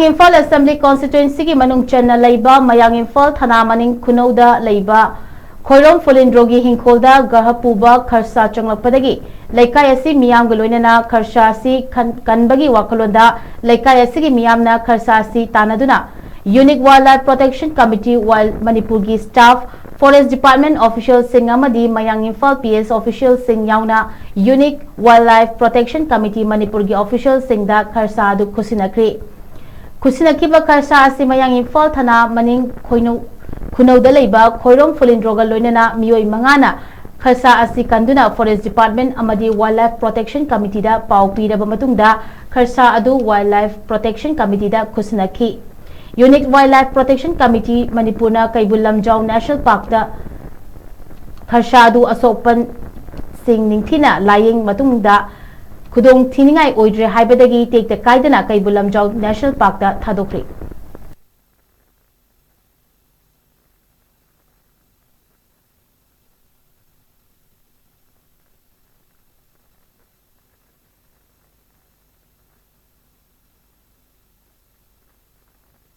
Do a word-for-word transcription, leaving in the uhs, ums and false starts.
Imphal assembly ꯀꯣꯟꯁꯇꯤꯇ꯭ꯋꯦꯟꯁꯤꯒꯤ ꯃꯅꯨꯡ ꯆꯟꯅ ꯂꯩꯕ ꯃꯌꯥꯡ ꯏꯝꯐꯥꯜ ꯊꯅꯥ ꯃꯅꯤꯡ ꯈꯨꯅꯧꯗ ꯂꯩꯕ ꯈꯣꯏꯔꯣꯝ ꯐꯨꯂꯤꯟꯗ꯭ꯔꯣꯒꯤ ꯍꯤꯡꯈꯣꯜꯗ ꯒ꯭ꯔꯍ ꯄꯨꯕ ꯈꯔꯁꯥ ꯆꯪꯂꯛꯄꯗꯒꯤ ꯂꯩꯀꯥꯏ ꯑꯁꯤ ꯃꯤꯌꯥꯝꯒ ꯂꯣꯏꯅꯅ ꯈꯔꯁꯥ ꯑꯁꯤ ꯈꯟ-, ꯀꯟꯕꯒꯤ ꯋꯥꯈꯜꯂꯣꯟꯗ ꯂꯩꯀꯥꯏ ꯑꯁꯤꯒꯤ ꯃꯤꯌꯥꯝꯅ ꯈꯔꯁꯥ ꯑꯁꯤ ꯇꯥꯟꯅꯗꯨꯅ Unique Wildlife Protection Committee, Wild ꯃꯅꯤꯄꯨꯔꯒꯤ staff, Forest Department officialꯁꯤꯡ ꯑꯃꯗꯤ ꯃꯌꯥꯡ ꯏꯝꯐꯥꯜ P S officialꯁꯤꯡ ꯌꯥꯎꯅ Unique Wildlife Protection Committee ꯃꯅꯤꯄꯨꯔꯒꯤ officialꯁꯤꯡꯗ ꯈꯔꯁꯥ ꯑꯗꯨ ꯈꯨꯠꯁꯤꯟꯅꯈ꯭ꯔꯤ꯫ ꯈꯨꯠꯁꯤꯟꯅꯈꯤꯕ ꯈꯔꯁꯥ ꯑꯁꯤ ꯃꯌꯥꯡ ꯏꯝꯐꯥꯜ ꯊꯅꯥ ꯃꯅꯤꯡ ꯈꯣꯏꯅꯧ-, ꯈꯨꯅꯧꯗ ꯂꯩꯕ ꯈꯣꯏꯔꯣꯝ ꯐꯨꯂꯤꯟꯗ꯭ꯔꯣꯒ ꯂꯣꯏꯅꯅ ꯃꯤꯑꯣꯏ ꯃꯉꯥꯅ ꯈꯔꯁꯥ ꯑꯁꯤ ꯀꯟꯗꯨꯅ Forest Department ꯑꯃꯗꯤ Wildlife Protection Committeeꯗ ꯄꯥꯎ ꯄꯤꯔꯕ ꯃꯇꯨꯡꯗ ꯈꯔꯁꯥ ꯑꯗꯨ Wildlife Protection Committeeꯗ ꯈꯨꯠꯁꯤꯟꯅꯈꯤ꯫ Unique Wildlife Protection Committee ꯃꯅꯤꯄꯨꯔꯅ ꯀꯩꯕꯨꯜ ꯂꯝꯖꯥꯎ National Parkꯇ ꯈꯔꯁꯥ ꯑꯗꯨ ꯑꯁꯣꯛꯄꯟꯁꯤꯡ ꯅꯤꯡꯊꯤꯅ ꯂꯥꯌꯦꯡ ꯃꯇꯨꯡꯗ ꯈꯨꯗꯣꯡ ꯊꯤꯅꯤꯡꯉꯥꯏ ꯑꯣꯏꯗ꯭ꯔꯦ ꯍꯥꯏꯕꯗꯒꯤ ꯇꯦꯛꯇ ꯀꯥꯏꯗꯅ ꯀꯩꯕꯨꯜ ꯂꯝꯖꯥꯎ National Parkꯇ ꯊꯥꯗꯣꯛꯈ꯭ꯔꯤ꯫